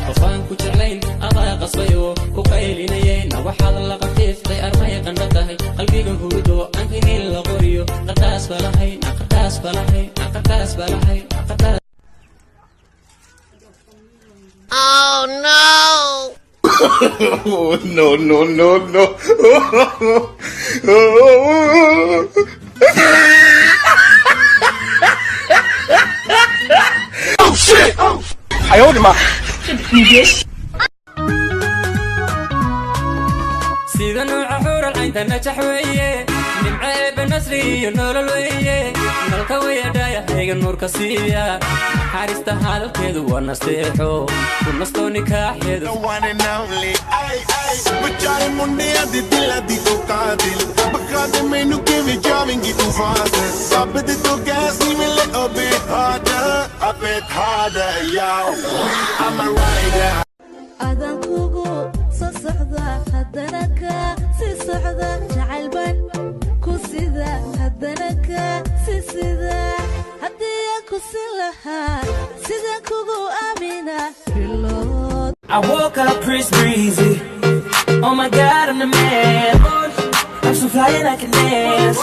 Qofaan ku jeclayn adaa qasbayo ku qaylinayeyna, waxaad la qafiiftay armay qandha tahay qalbiga hurudo aankinin la qoriyo qardhaas balahay, qardhaas balahay, qardhaas balahay, qardhaas. Oh no! No, no, no, no. 哎呦我的妈！ Sida nuuca xuural caynta najax weeye, nimco eebbe nasri iyo nolol weeye, nalka weeyadhaayahayga nuurka siiya naxariista, hadalkeedu waa nasteexo ku nastoo nikaaxeedu. One and only, ay ay, ਵਿਚਾਰੇ ਮੁੰਡਿਆਂ ਦੇ ਦਿਲਾਂ ਦੀ ਤੂੰ ਕਾਤਿਲ, ਬਖਾ ਦੇ ਮੈਨੂੰ ਕਿਵੇਂ ਜਾਵੇਂਗੀ ਤੂੰ ਫਾਸ, ਰੱਬ ਦੇ ਤੋਂ ਗੈਸ ਨਹੀਂ ਮਿਲੇ, a bit harder, a bit harder, yo, I'm a rider. Adan kugu soo socda, haddana ka sii socda, jacaylban ku sida, haddana ka sii sida, haddii aan ku sin lahaa sidaan kugu aamina bilood. I woke up Chris Breezy. Oh my God, I'm the man. I'm so fly and I can dance.